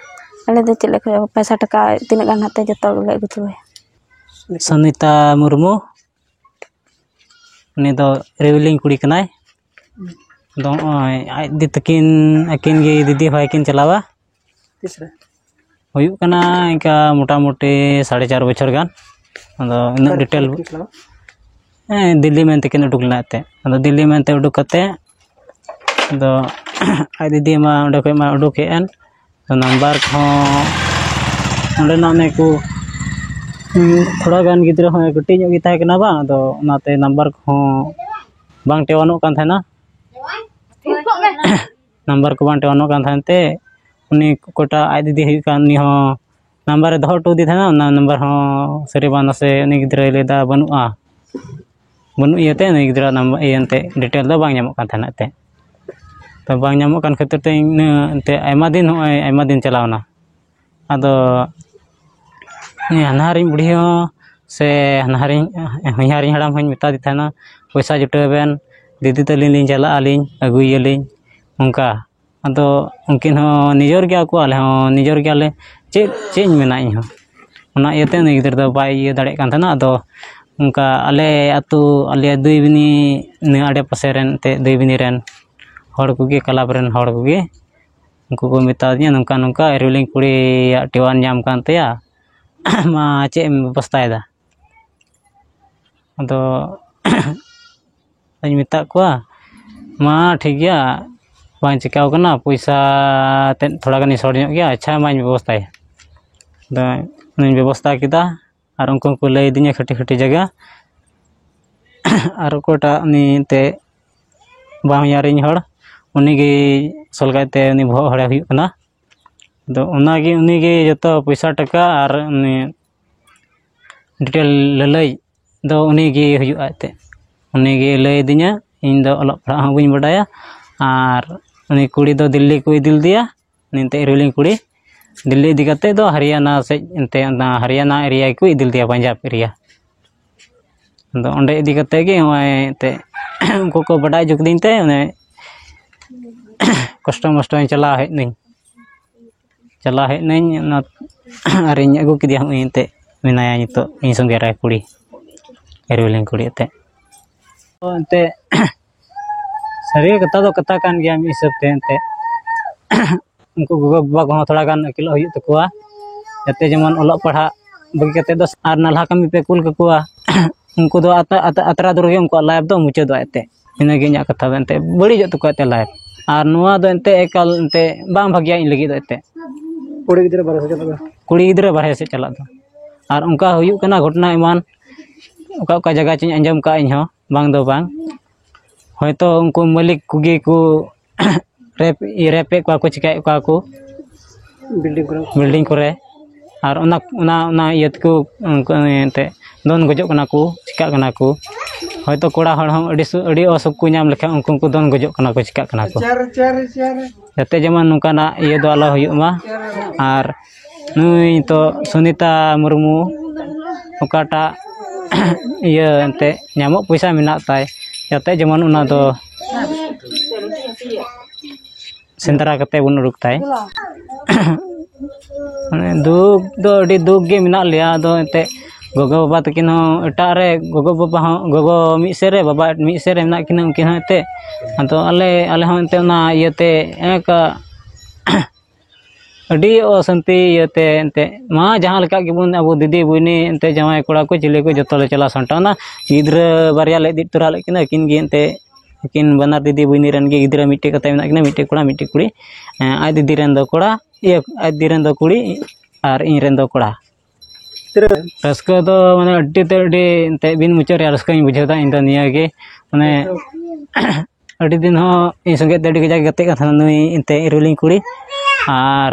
ᱟᱞᱮ ᱫᱚ ᱪᱮᱫ ᱞᱮ ᱠᱷᱚᱡᱚᱜᱼᱟ? ᱯᱚᱭᱥᱟ ᱴᱟᱠᱟ ᱛᱤᱱᱟᱹᱜ ᱜᱟᱱ ᱦᱟᱱᱛᱮ ᱡᱚᱛᱚ ᱜᱮᱞᱮ ᱟᱹᱜᱩ ᱪᱟᱵᱟᱭᱟ᱾ ᱥᱩᱱᱤᱛᱟ ᱢᱩᱨᱢᱩ, ᱩᱱᱤ ᱫᱚ ᱨᱮᱣᱞᱤᱝ ᱠᱩᱲᱤ ᱠᱟᱱᱟᱭ᱾ ᱟᱫᱚ ᱱᱚᱜᱼᱚᱭ ᱟᱡ ᱫᱤᱫᱤ ᱛᱟᱹᱠᱤᱱ, ᱟᱹᱠᱤᱱ ᱜᱮ ᱫᱤᱫᱤ ᱵᱷᱟᱭ ᱠᱤᱱ ᱪᱟᱞᱟᱣᱟ᱾ ᱛᱤᱥ ᱨᱮ? ᱦᱩᱭᱩᱜ ᱠᱟᱱᱟ ᱤᱱᱠᱟ ᱢᱚᱴᱟᱢᱩᱴᱤ ᱥᱟᱲᱮ ᱪᱟᱨ ᱵᱚᱪᱷᱚᱨ ᱜᱟᱱ᱾ ᱟᱫᱚ ᱩᱱᱟᱹᱜ ᱚᱠᱟᱨᱮ ᱰᱤᱴᱮᱞ ᱠᱤᱱ ᱪᱟᱞᱟᱣᱟ? ᱦᱮᱸ, ᱫᱤᱞᱞᱤ ᱢᱮᱱᱛᱮ ᱠᱤᱱ ᱩᱰᱩᱠ ᱞᱮᱱᱟ ᱮᱱᱛᱮᱫ᱾ ᱟᱫᱚ ᱫᱤᱞᱞᱤ ᱢᱮᱱᱛᱮ ᱩᱰᱩᱠ ᱠᱟᱛᱮ, ᱟᱫᱚ ᱟᱡ ᱫᱤᱫᱤ ᱢᱟ ᱚᱸᱰᱮ ᱠᱷᱚᱡ ᱢᱟ ᱩᱰᱩᱠ ᱦᱮᱡ ᱮᱱ᱾ ᱟᱫᱚ ᱱᱟᱢᱵᱟᱨ ᱠᱚᱦᱚᱸ ᱚᱸᱰᱮᱱᱟᱜ ᱚᱱᱮ ᱠᱚ, ᱩᱸ, ᱛᱷᱚᱲᱟ ᱜᱟᱱ ᱜᱤᱫᱽᱨᱟᱹ ᱦᱚᱸ ᱠᱟᱹᱴᱤᱡ ᱧᱚᱜ ᱜᱮ ᱛᱟᱦᱮᱸ ᱠᱟᱱᱟ ᱵᱟᱝ, ᱟᱫᱚ ᱚᱱᱟᱛᱮ ᱱᱟᱢᱵᱟᱨ ᱠᱚᱦᱚᱸ ᱵᱟᱝ ᱴᱮᱣᱟᱱᱚᱜ ᱠᱟᱱ ᱛᱟᱦᱮᱱᱟ᱾ ᱱᱟᱢᱵᱟᱨ ᱠᱚ ᱵᱟᱝ ᱴᱷᱤᱠᱟᱹᱱᱚᱜ ᱠᱟᱱ ᱛᱟᱦᱮᱱ ᱛᱮ, ᱩᱱᱤ ᱚᱠᱚᱭᱴᱟᱜ ᱟᱡ ᱫᱤᱫᱤ ᱦᱩᱭᱩᱜ ᱠᱟᱱ, ᱩᱱᱤ ᱦᱚᱸ ᱱᱟᱢᱵᱟᱨᱮ ᱫᱚᱦᱚ ᱦᱚᱴᱚ ᱟᱫᱮ ᱛᱟᱦᱮᱱᱟ᱾ ᱚᱱᱟ ᱱᱟᱢᱵᱟᱨ ᱦᱚᱸ ᱥᱟᱹᱨᱤ ᱵᱟᱝ ᱱᱟᱥᱮ ᱩᱱᱤ ᱜᱤᱫᱽᱨᱟᱹᱭ ᱞᱟᱹᱭᱫᱟ ᱵᱟᱹᱱᱩᱜᱼᱟ, ᱵᱟᱹᱱᱩᱜ ᱤᱭᱟᱹᱛᱮ ᱩᱱᱤ ᱜᱤᱫᱽᱨᱟᱹ ᱱᱟᱢᱵᱟᱨ ᱤᱭᱟᱹ ᱮᱱᱛᱮᱫ ᱰᱤᱴᱮᱞ ᱫᱚ ᱵᱟᱝ ᱧᱟᱢᱚᱜ ᱠᱟᱱ ᱛᱟᱦᱮᱱᱟ ᱮᱱᱛᱮᱫ᱾ ᱛᱚ ᱵᱟᱝ ᱧᱟᱢᱚᱜ ᱠᱟᱱ ᱠᱷᱟᱹᱛᱤᱨ ᱛᱮ ᱤᱧ ᱮᱱᱛᱮᱫ ᱟᱭᱢᱟ ᱫᱤᱱ, ᱱᱚᱜᱼᱚᱭ ᱟᱭᱢᱟ ᱫᱤᱱ ᱪᱟᱞᱟᱣᱱᱟ᱾ ᱟᱫᱚ ᱩᱱᱤ ᱦᱟᱱᱦᱟᱨᱤᱧ ᱵᱩᱰᱷᱤ ᱦᱚᱸ ᱥᱮ ᱦᱟᱱᱦᱟᱨᱤᱧ, ᱦᱚᱧᱦᱟᱨᱤᱧ ᱦᱟᱲᱟᱢ ᱦᱚᱸᱧ ᱢᱮᱛᱟᱫᱮ ᱛᱟᱦᱮᱱᱟ, "ᱯᱚᱭᱥᱟ ᱡᱩᱴᱟᱹᱣ ᱵᱮᱱ, ᱫᱤᱫᱤ ᱛᱟᱹᱞᱤᱧ ᱞᱤᱧ ᱪᱟᱞᱟᱜ ᱟᱹᱞᱤᱧ, ᱟᱹᱜᱩᱭᱮᱭᱟᱞᱤᱧ", ᱚᱱᱠᱟ᱾ ᱟᱫᱚ ᱩᱱᱠᱤᱱ ᱦᱚᱸ ᱱᱤᱡᱚᱨ ᱜᱮᱭᱟ ᱠᱚ, ᱟᱞᱮ ᱦᱚᱸ ᱱᱤᱡᱚᱨ ᱜᱮᱭᱟᱞᱮ᱾ ᱪᱮᱫ, ᱪᱮᱫ ᱤᱧ ᱢᱮᱱᱟ ᱤᱧ ᱦᱚᱸ? ᱚᱱᱟ ᱤᱭᱟᱹᱛᱮ ᱩᱱᱤ ᱜᱤᱫᱽᱨᱟᱹ ᱫᱚ ᱵᱟᱭ ᱤᱭᱟᱹ ᱫᱟᱲᱮᱭᱟᱜ ᱠᱟᱱ ᱛᱟᱦᱮᱱᱟ᱾ ᱟᱫᱚ ᱚᱱᱠᱟ ᱟᱞᱮ ᱟᱹᱛᱩ, ᱟᱞᱮ ᱫᱩᱭ ᱵᱤᱱᱤ, ᱱᱤᱭᱟᱹ ᱟᱰᱮ ᱯᱟᱥᱮ ᱨᱮᱱ ᱮᱱᱛᱮᱫ ᱫᱩᱭ ᱵᱤᱱᱤ ᱨᱮᱱ ᱦᱚᱲ ᱠᱚᱜᱮ, ᱠᱞᱟᱵᱽ ᱨᱮᱱ ᱦᱚᱲ ᱠᱚᱜᱮ, ᱩᱱᱠᱩ ᱠᱚ ᱢᱮᱛᱟᱫᱤᱧᱟ, "ᱱᱚᱝᱠᱟ ᱱᱚᱝᱠᱟ ᱮᱨᱤᱞᱤᱧ ᱠᱩᱲᱤᱭᱟᱜ ᱴᱤᱣᱟᱱ ᱧᱟᱢ ᱠᱟᱱ ᱛᱟᱭᱟ, ᱢᱟ ᱪᱮᱫ ᱮᱢ ᱵᱮᱵᱚᱥᱛᱷᱟᱭᱮᱫᱟ?" ᱟᱫᱚ ᱟᱫᱚᱧ ᱢᱮᱛᱟᱫ ᱠᱚᱣᱟ, "ᱢᱟ ᱴᱷᱤᱠ ᱜᱮᱭᱟ, ᱵᱟᱝ ᱪᱤᱠᱟᱹᱣ ᱠᱟᱱᱟ, ᱯᱚᱭᱥᱟ ᱛᱮᱫ ᱛᱷᱚᱲᱟ ᱜᱟᱱᱤᱧ ᱥᱚᱨᱴ ᱧᱚᱜ ᱜᱮᱭᱟ, ᱟᱪᱪᱷᱟ ᱢᱟᱧ ᱵᱮᱵᱚᱥᱛᱷᱟᱭᱟ᱾" ᱟᱫᱚ ᱚᱱᱟᱧ ᱵᱮᱵᱚᱥᱛᱷᱟ ᱠᱮᱫᱟ᱾ ᱟᱨ ᱩᱱᱠᱩ ᱦᱚᱸᱠᱚ ᱞᱟᱹᱭ ᱟᱹᱫᱤᱧᱟ ᱠᱟᱹᱴᱤᱡ ᱠᱟᱹᱴᱤᱡ ᱡᱟᱭᱜᱟ᱾ ᱟᱨ ᱚᱠᱚᱭᱴᱟᱜ ᱩᱱᱤ ᱮᱱᱛᱮᱫ ᱵᱟᱝ ᱦᱚᱧᱦᱟᱨᱤᱧ ᱦᱚᱲ, ᱩᱱᱤᱜᱮ ᱟᱥᱚᱞ ᱠᱟᱭᱛᱮ ᱩᱱᱤ ᱵᱚᱦᱚᱜ ᱦᱚᱲᱮ ᱦᱩᱭᱩᱜ ᱠᱟᱱᱟ᱾ ᱟᱫᱚ ᱚᱱᱟᱜᱮ, ᱩᱱᱤᱜᱮ ᱡᱚᱛᱚ ᱯᱚᱭᱥᱟ ᱴᱟᱠᱟ ᱟᱨ ᱩᱱᱤ ᱰᱤᱴᱮᱞ ᱞᱟᱹᱞᱟᱹᱭ ᱫᱚ ᱩᱱᱤᱜᱮ ᱦᱩᱭᱩᱜᱼᱟ ᱮᱱᱛᱮᱫ᱾ ᱩᱱᱤᱜᱮ ᱞᱟᱹᱭ ᱟᱹᱫᱤᱧᱟ, ᱤᱧ ᱫᱚ ᱚᱞᱚᱜ ᱯᱟᱲᱦᱟᱜ ᱦᱚᱸ ᱵᱟᱹᱧ ᱵᱟᱰᱟᱭᱟ᱾ ᱟᱨ ᱩᱱᱤ ᱠᱩᱲᱤ ᱫᱚ ᱫᱤᱞᱞᱤ ᱠᱚ ᱤᱫᱤ ᱞᱮᱫᱮᱭᱟ, ᱩᱱᱤ ᱮᱱᱛᱮᱫ ᱮᱨᱤᱞᱤᱧ ᱠᱩᱲᱤ ᱫᱤᱞᱞᱤ ᱤᱫᱤ ᱠᱟᱛᱮᱫ ᱫᱚ ᱦᱟᱨᱤᱭᱟᱱᱟ ᱥᱮᱫ, ᱮᱱᱛᱮᱫ ᱚᱱᱟ ᱦᱟᱨᱤᱭᱟᱱᱟ ᱮᱨᱤᱭᱟ ᱜᱮᱠᱚ ᱤᱫᱤ ᱞᱮᱫᱮᱭᱟ, ᱯᱟᱧᱡᱟᱵᱽ ᱮᱨᱤᱭᱟ᱾ ᱟᱫᱚ ᱚᱸᱰᱮ ᱤᱫᱤ ᱠᱟᱛᱮᱫ ᱜᱮ ᱱᱚᱜᱼᱚᱭ ᱮᱱᱛᱮᱫ ᱩᱱᱠᱩ ᱠᱚ ᱵᱟᱰᱟᱭ ᱦᱚᱪᱚ ᱠᱤᱫᱤᱧ ᱛᱮ ᱚᱱᱮ ᱠᱚᱥᱴᱚ ᱢᱚᱥᱴᱚᱧ ᱪᱟᱞᱟᱣ ᱦᱮᱡ ᱱᱟᱹᱧ᱾ ᱪᱟᱞᱟᱣ ᱦᱮᱡ ᱱᱟᱹᱧ ᱚᱱᱟ, ᱟᱨᱤᱧ ᱟᱹᱜᱩ ᱠᱮᱫᱮᱭᱟ᱾ ᱦᱚᱸᱜᱼᱚᱭ ᱮᱱᱛᱮᱫ ᱢᱮᱱᱟᱭᱟ ᱱᱤᱛᱚᱜ ᱤᱧ ᱥᱚᱸᱜᱮ ᱨᱮ ᱠᱩᱲᱤ, ᱮᱨᱤᱞᱤᱧ ᱠᱩᱲᱤ ᱮᱱᱛᱮᱫ᱾ ᱛᱚ ᱮᱱᱛᱮᱫ ᱥᱟᱹᱨᱤ ᱠᱟᱛᱷᱟ ᱫᱚ ᱠᱟᱛᱷᱟ ᱠᱟᱱ ᱜᱮᱭᱟ ᱢᱤᱫ ᱦᱤᱥᱟᱹᱵ ᱛᱮ ᱮᱱᱛᱮᱫ᱾ ᱩᱱᱠᱩ ᱜᱚᱜᱚᱼᱵᱟᱵᱟ ᱠᱚᱦᱚᱸ ᱛᱷᱚᱲᱟ ᱜᱟᱱ ᱟᱹᱠᱤᱞᱚᱜ ᱦᱩᱭᱩᱜ ᱛᱟᱠᱚᱣᱟ, ᱡᱟᱛᱮ ᱡᱮᱢᱚᱱ ᱚᱞᱚᱜ ᱯᱟᱲᱦᱟᱜ ᱵᱟᱹᱜᱤ ᱠᱟᱛᱮᱫ ᱫᱚ ᱟᱨ ᱱᱟᱞᱦᱟ ᱠᱟᱹᱢᱤ ᱯᱮ ᱠᱩᱞ ᱠᱟᱠᱚᱣᱟ᱾ ᱩᱱᱠᱩ ᱫᱚ ᱟᱛ-, ᱟᱛ-, ᱟᱛᱨᱟ ᱫᱩᱨ ᱨᱮᱜᱮ ᱩᱱᱠᱩᱣᱟᱜ ᱞᱟᱭᱤᱯᱷ ᱫᱚ ᱢᱩᱪᱟᱹᱫᱚᱜᱼᱟ ᱮᱱᱛᱮᱫ᱾ ᱤᱱᱟᱹᱜᱮ ᱤᱧᱟᱹᱜ ᱠᱟᱛᱷᱟ ᱫᱚ ᱮᱱᱛᱮᱫ, ᱵᱟᱹᱲᱤᱡᱚᱜ ᱛᱟᱠᱚᱣᱟ ᱮᱱᱛᱮᱫ ᱞᱟᱭᱤᱯᱷ᱾ ᱟᱨ ᱱᱚᱣᱟ ᱫᱚ ᱮᱱᱛᱮᱫ ᱮᱠᱟᱞ ᱮᱱᱛᱮᱫ ᱵᱟᱝ ᱵᱷᱟᱹᱜᱤᱭᱟ ᱤᱧ ᱞᱟᱹᱜᱤᱫ ᱫᱚ ᱮᱱᱛᱮᱫ᱾ ᱠᱩᱲᱤ ᱜᱤᱫᱽᱨᱟᱹ ᱵᱟᱨᱦᱮ ᱥᱮᱫ ᱪᱟᱞᱟᱜ ᱫᱚ᱾ ᱠᱩᱲᱤ ᱜᱤᱫᱽᱨᱟᱹ ᱵᱟᱨᱦᱮ ᱥᱮᱫ ᱪᱟᱞᱟᱜ ᱫᱚ᱾ ᱟᱨ ᱚᱱᱠᱟ ᱦᱩᱭᱩᱜ ᱠᱟᱱᱟ ᱜᱷᱚᱴᱚᱱᱟ ᱮᱢᱟᱱ, ᱚᱠᱟ ᱚᱠᱟ ᱡᱟᱭᱜᱟ ᱪᱚᱧ ᱟᱸᱡᱚᱢ ᱠᱟᱜᱼᱟ ᱤᱧ ᱦᱚᱸ, ᱵᱟᱝ ᱫᱚ ᱵᱟᱝ᱾ ᱦᱚᱭᱛᱳ ᱩᱱᱠᱩ ᱢᱟᱹᱞᱤᱠ ᱠᱚᱜᱮ ᱠᱚ ᱨᱮᱯ, ᱨᱮᱯᱮᱫ ᱠᱚᱣᱟ ᱠᱚ, ᱪᱤᱠᱟᱹᱭᱮᱫ ᱠᱚᱣᱟ ᱠᱚ ᱵᱤᱞᱰᱤᱝ ᱠᱚᱨᱮ᱾ ᱵᱤᱞᱰᱤᱝ ᱠᱚᱨᱮ᱾ ᱟᱨ ᱚᱱᱟ, ᱚᱱᱟ, ᱚᱱᱟ ᱤᱭᱟᱹ ᱛᱮᱠᱚ, ᱩᱱᱠᱩ ᱮᱱᱛᱮᱫ ᱫᱚᱱ ᱜᱚᱡᱚᱜ ᱠᱟᱱᱟ ᱠᱚ, ᱪᱤᱠᱟᱹᱜ ᱠᱟᱱᱟ ᱠᱚ᱾ ᱦᱚᱭᱛᱳ ᱠᱚᱲᱟ ᱦᱚᱲ ᱦᱚᱸ ᱟᱹᱰᱤ ᱥᱩ-, ᱟᱹᱰᱤ ᱚᱥᱩᱠ ᱠᱚ ᱧᱟᱢ ᱞᱮᱠᱷᱟᱱ ᱩᱱᱠᱩ ᱠᱚ ᱫᱚᱱ ᱜᱚᱡᱚᱜ ᱠᱟᱱᱟ ᱠᱚ, ᱪᱤᱠᱟᱹᱜ ᱠᱟᱱᱟ ᱠᱚ᱾ ᱡᱟᱛᱮ ᱡᱮᱢᱚᱱ ᱱᱚᱝᱠᱟᱱᱟᱜ ᱤᱭᱟᱹ ᱫᱚ ᱟᱞᱚ ᱦᱩᱭᱩᱜ ᱢᱟ᱾ ᱟᱨ ᱱᱩᱭ ᱱᱤᱛᱚᱜ ᱥᱩᱱᱤᱛᱟ ᱢᱩᱨᱢᱩ ᱚᱠᱟᱴᱟᱜ ᱤᱭᱟᱹ ᱮᱱᱛᱮᱫ ᱧᱟᱢᱚᱜ ᱯᱚᱭᱥᱟ ᱢᱮᱱᱟᱜ ᱛᱟᱭ, ᱡᱟᱛᱮ ᱡᱮᱢᱚᱱ ᱚᱱᱟ ᱫᱚ ᱥᱮᱸᱫᱽᱨᱟ ᱠᱟᱛᱮ ᱵᱚᱱ ᱩᱰᱩᱠ ᱛᱟᱭ᱾ ᱢᱟᱱᱮ ᱫᱩᱠ ᱫᱚ ᱟᱹᱰᱤ ᱫᱩᱠ ᱜᱮ ᱢᱮᱱᱟᱜ ᱞᱮᱭᱟ᱾ ᱟᱫᱚ ᱮᱱᱛᱮᱫ ᱜᱚᱜᱚ-ᱵᱟᱵᱟ ᱛᱟᱹᱠᱤᱱ ᱦᱚᱸ ᱮᱴᱟᱜ ᱨᱮ, ᱜᱚᱜᱚ-ᱵᱟᱵᱟ ᱦᱚᱸ, ᱜᱚᱜᱚ ᱢᱤᱫ ᱥᱮᱫ ᱨᱮ, ᱵᱟᱵᱟ ᱢᱤᱫ ᱥᱮᱫ ᱨᱮ ᱢᱮᱱᱟᱜ ᱠᱤᱱᱟ, ᱩᱱᱠᱤᱱ ᱦᱚᱸ ᱮᱱᱛᱮᱫ᱾ ᱟᱫᱚ ᱟᱞᱮ, ᱟᱞᱮ ᱦᱚᱸ ᱮᱱᱛᱮᱫ ᱚᱱᱟ ᱤᱭᱟᱹᱛᱮ ᱮᱸ, ᱠᱟ-, ᱟᱹᱰᱤ ᱚᱥᱟᱱᱛᱤ ᱤᱭᱟᱹᱛᱮ ᱮᱱᱛᱮᱫ ᱢᱟ ᱡᱟᱦᱟᱸ ᱞᱮᱠᱟ ᱜᱮᱵᱚᱱ ᱟᱵᱚ ᱫᱤᱫᱤ ᱵᱚᱭᱱᱤ ᱮᱱᱛᱮᱫ ᱡᱟᱶᱟᱭ ᱠᱚᱲᱟ ᱠᱚ ᱪᱤᱞᱤ ᱠᱚ ᱡᱚᱛᱚ ᱞᱮ ᱪᱟᱞᱟᱣ ᱥᱟᱢᱴᱟᱣᱱᱟ᱾ ᱜᱤᱫᱽᱨᱟᱹ ᱵᱟᱨᱭᱟ ᱞᱮ ᱤᱫᱤ ᱛᱚᱨᱟ ᱞᱮᱫ ᱠᱤᱱᱟ, ᱟᱹᱠᱤᱱ ᱜᱮ ᱮᱱᱛᱮᱫ ᱟᱹᱠᱤᱱ ᱵᱟᱱᱟᱨ ᱫᱤᱫᱤ ᱵᱚᱭᱱᱤ ᱨᱮᱱ ᱜᱮ ᱜᱤᱫᱽᱨᱟᱹ ᱢᱤᱫᱴᱮᱡ ᱠᱟᱛᱮ ᱢᱮᱱᱟᱜ ᱠᱤᱱᱟ, ᱢᱤᱫᱴᱮᱡ ᱠᱚᱲᱟ, ᱢᱤᱫᱴᱮᱡ ᱠᱩᱲᱤ᱾ ᱦᱮᱸ, ᱟᱡ ᱫᱤᱫᱤ ᱨᱮᱱ ᱫᱚ ᱠᱚᱲᱟ, ᱤᱭᱟᱹ, ᱟᱡ ᱫᱤᱫᱤ ᱨᱮᱱ ᱫᱚ ᱠᱩᱲᱤ ᱟᱨ ᱤᱧ ᱨᱮᱱ ᱫᱚ ᱠᱚᱲᱟ᱾ ᱨᱟᱹᱥᱠᱟᱹ ᱫᱚ ᱢᱟᱱᱮ ᱟᱹᱰᱤ ᱛᱮ ᱟᱹᱰᱤ ᱮᱱᱛᱮᱫ ᱵᱤᱱ ᱢᱩᱪᱟᱹᱫ ᱨᱮᱭᱟᱜ ᱨᱟᱹᱥᱠᱟᱹᱧ ᱵᱩᱡᱷᱟᱹᱣ ᱮᱫᱟ ᱤᱧ ᱫᱚ ᱱᱤᱭᱟᱹ ᱜᱮ᱾ ᱢᱟᱱᱮ ᱟᱹᱰᱤ ᱫᱤᱱ ᱦᱚᱸ ᱤᱧ ᱥᱚᱸᱜᱮ ᱛᱮ ᱟᱹᱰᱤ ᱠᱟᱡᱟᱠ ᱜᱮ ᱜᱟᱛᱮᱜ ᱠᱟᱱ ᱛᱟᱦᱮᱱᱟ ᱱᱩᱭ ᱮᱱᱛᱮᱫ ᱨᱩᱞᱤᱝ ᱠᱩᱲᱤ᱾ ᱟᱨ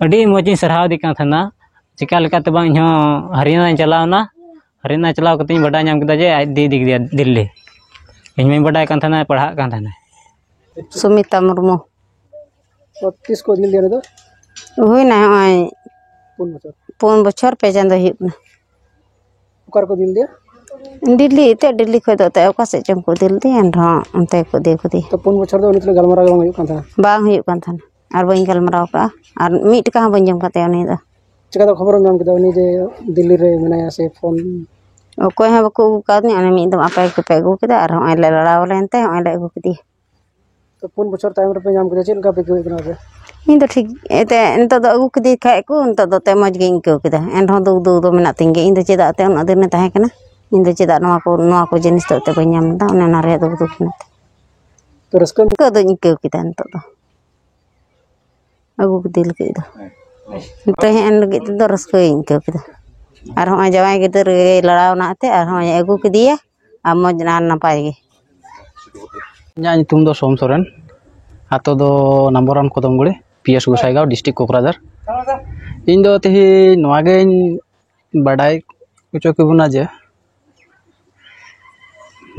ᱟᱹᱰᱤ ᱢᱚᱡᱽ ᱤᱧ ᱥᱟᱨᱦᱟᱣ ᱮᱫᱮ ᱠᱟᱱ ᱛᱟᱦᱮᱱᱟ᱾ ᱪᱤᱠᱟ ᱞᱮᱠᱟᱛᱮ ᱵᱟᱝ ᱤᱧ ᱦᱚᱸ ᱦᱟᱨᱤᱭᱟᱱᱟᱧ ᱪᱟᱞᱟᱣ ᱮᱱᱟ᱾ ᱦᱟᱨᱤᱭᱟᱱᱟ ᱪᱟᱞᱟᱣ ᱠᱟᱛᱮ ᱤᱧ ᱵᱟᱰᱟᱭ ᱧᱟᱢ ᱠᱮᱫᱟ ᱡᱮ ᱟᱡ ᱫᱤᱫᱤ ᱤᱫᱤ ᱠᱮᱫᱮᱭᱟ ᱫᱤᱞᱞᱤ᱾ ᱤᱧ ᱢᱟᱧ ᱵᱟᱰᱟᱭ ᱠᱟᱱ ᱛᱟᱦᱮᱱᱟ ᱯᱟᱲᱦᱟᱜ ᱠᱟᱱ ᱛᱟᱦᱮᱱᱟᱭ᱾ ᱥᱩᱢᱤᱛᱟ ᱢᱩᱨᱢᱩ᱾ ᱛᱚ ᱛᱤᱥ ᱠᱚ ᱤᱫᱤ ᱞᱮᱫᱮᱭᱟ ᱩᱱᱤ ᱫᱚ? ᱦᱩᱭᱱᱟ ᱱᱚᱜᱼᱚᱭ ᱯᱩᱱ ᱵᱚᱪᱷᱚᱨ᱾ ᱯᱩᱱ ᱵᱚᱪᱷᱚᱨ ᱯᱮ ᱪᱟᱸᱫᱚ ᱦᱩᱭᱩᱜ ᱠᱟᱱᱟ᱾ ᱚᱠᱟ ᱨᱮᱠᱚ ᱤᱫᱤ ᱞᱮᱫᱮᱭᱟ? ᱫᱤᱞᱞᱤ, ᱮᱱᱛᱮᱫ ᱫᱤᱞᱞᱤ ᱠᱷᱚᱡ ᱫᱚ ᱮᱱᱛᱮᱫ ᱚᱠᱟ ᱥᱮᱫ ᱪᱚᱝ ᱠᱚ ᱤᱫᱤ ᱞᱮᱫᱮᱭᱟ, ᱮᱱᱨᱮᱦᱚᱸ ᱚᱱᱛᱮ ᱜᱮᱠᱚ ᱤᱫᱤ ᱠᱟᱫᱮᱭᱟ᱾ ᱛᱚ ᱯᱩᱱ ᱵᱚᱪᱷᱚᱨ ᱫᱚ ᱩᱱᱤ ᱛᱩᱞᱩᱡ ᱜᱟᱞᱢᱟᱨᱟᱣ ᱜᱮ ᱵᱟᱝ ᱦᱩᱭᱩᱜ ᱠᱟᱱ ᱛᱟᱦᱮᱱᱟ? ᱵᱟᱝ ᱦᱩᱭᱩᱜ ᱠᱟᱱ ᱛᱟᱦᱮᱱᱟ, ᱟᱨ ᱵᱟᱹᱧ ᱜᱟᱞᱢᱟᱨᱟᱣ ᱠᱟᱜᱼᱟ, ᱟᱨ ᱢᱤᱫ ᱴᱟᱠᱟ ᱦᱚᱸ ᱵᱟᱹᱧ ᱡᱚᱢ ᱠᱟᱫ ᱛᱟᱭᱟ ᱩᱱᱤ ᱫᱚ᱾ ᱪᱤᱠᱟᱹᱛᱮ ᱠᱷᱚᱵᱚᱨᱮᱢ ᱧᱟᱢ ᱠᱮᱫᱟ ᱩᱱᱤ ᱡᱮ ᱫᱤᱞᱞᱤ ᱨᱮ ᱢᱮᱱᱟᱭᱟ ᱥᱮ ᱯᱷᱳᱱ? ᱚᱠᱚᱭ ᱦᱚᱸ ᱵᱟᱠᱚ ᱟᱹᱜᱩ ᱠᱟᱣᱫᱤᱧᱟ, ᱚᱱᱮ ᱢᱤᱫ ᱫᱚᱢ ᱟᱯᱮ ᱜᱮᱯᱮ ᱟᱹᱜᱩ ᱠᱮᱫᱟ, ᱟᱨ ᱦᱚᱸᱜᱼᱚᱭ ᱞᱮ ᱞᱟᱲᱟᱣ ᱞᱮᱱᱛᱮ ᱦᱚᱸᱜᱼᱚᱭ ᱞᱮ ᱟᱹᱜᱩ ᱠᱮᱫᱮᱭᱟ᱾ ᱛᱚ ᱯᱩᱱ ᱵᱚᱪᱷᱚᱨ ᱛᱟᱭᱚᱢ ᱨᱮᱯᱮ ᱧᱟᱢ ᱠᱮᱫᱟ, ᱪᱮᱫ ᱞᱮᱠᱟ ᱯᱮ ᱟᱹᱭᱠᱟᱹᱣᱮᱫ ᱠᱟᱱᱟ ᱟᱯᱮ? ᱤᱧ ᱫᱚ ᱴᱷᱤᱠ, ᱮᱱᱛᱮᱫ ᱱᱤᱛᱚᱜ ᱫᱚ ᱟᱹᱜᱩ ᱠᱮᱫᱮ ᱠᱷᱟᱡ ᱠᱚ, ᱱᱤᱛᱚᱜ ᱫᱚ ᱮᱱᱛᱮᱫ ᱢᱚᱡᱽ ᱜᱤᱧ ᱟᱹᱭᱠᱟᱹᱣ ᱠᱮᱫᱟ᱾ ᱮᱱᱨᱮᱦᱚᱸ ᱫᱩᱠ, ᱫᱩᱠ ᱫᱚ ᱢᱮᱱᱟᱜ ᱛᱤᱧ ᱜᱮᱭᱟ᱾ ᱤᱧ ᱫᱚ ᱪᱮᱫᱟᱜ ᱮᱱᱛᱮᱫ ᱩᱱᱟᱹᱜ ᱫᱤᱱ ᱨᱮ ᱛᱟᱦᱮᱸ ᱠᱟᱱᱟ? ᱤᱧ ᱫᱚ ᱪᱮᱫᱟᱜ ᱱᱚᱣᱟ ᱠᱚ, ᱱᱚᱣᱟ ᱠᱚ ᱡᱤᱱᱤᱥ ᱫᱚ ᱮᱱᱛᱮᱫ ᱵᱟᱹᱧ ᱧᱟᱢ ᱞᱮᱫᱟ? ᱚᱱᱮ ᱚᱱᱟ ᱨᱮᱭᱟᱜ ᱫᱩᱠ, ᱫᱩᱠ ᱢᱮᱱᱟᱜ ᱛᱤᱧᱟ᱾ ᱛᱚ ᱨᱟᱹᱥᱠᱟᱹ ᱨᱟᱹᱥᱠᱟᱹ ᱫᱚᱧ ᱟᱹᱭᱠᱟᱹᱣ ᱠᱮᱫᱟ ᱱᱤᱛᱚᱜ ᱫᱚ᱾ ᱟᱹᱜᱩ ᱠᱮᱫᱮ ᱞᱟᱹᱜᱤᱫ ᱫᱚ᱾ ᱛᱟᱦᱮᱸ ᱮᱱ ᱞᱟᱹᱜᱤᱫ ᱛᱮᱫᱚ ᱨᱟᱹᱥᱠᱟᱹᱧ ᱟᱹᱭᱠᱟᱹᱣ ᱠᱮᱫᱟ᱾ ᱟᱨ ᱦᱚᱸᱜᱼᱚᱭ ᱡᱟᱶᱟᱭ ᱜᱤᱫᱟᱹᱨ ᱜᱮ ᱞᱟᱲᱟᱣ ᱮᱱᱟ ᱮᱱᱛᱮ, ᱟᱨ ᱦᱚᱸᱜᱼᱚᱭ ᱟᱹᱜᱩ ᱠᱮᱫᱮᱭᱟ, ᱟᱨ ᱢᱚᱡᱽ ᱟᱨ ᱱᱟᱯᱟᱭ ᱜᱮ᱾ ᱤᱧᱟᱹᱜ ᱧᱩᱛᱩᱢ ᱫᱚ ᱥᱳᱢ ᱥᱚᱨᱮᱱ, ᱟᱛᱳ ᱫᱚ number one Kadamguri, P S Gosaigaon, district Kokrajhar. ᱤᱧ ᱫᱚ ᱛᱮᱦᱮᱧ ᱱᱚᱣᱟ ᱜᱮᱧ ᱵᱟᱰᱟᱭ ᱦᱚᱪᱚ ᱠᱮᱵᱚᱱᱟ ᱡᱮ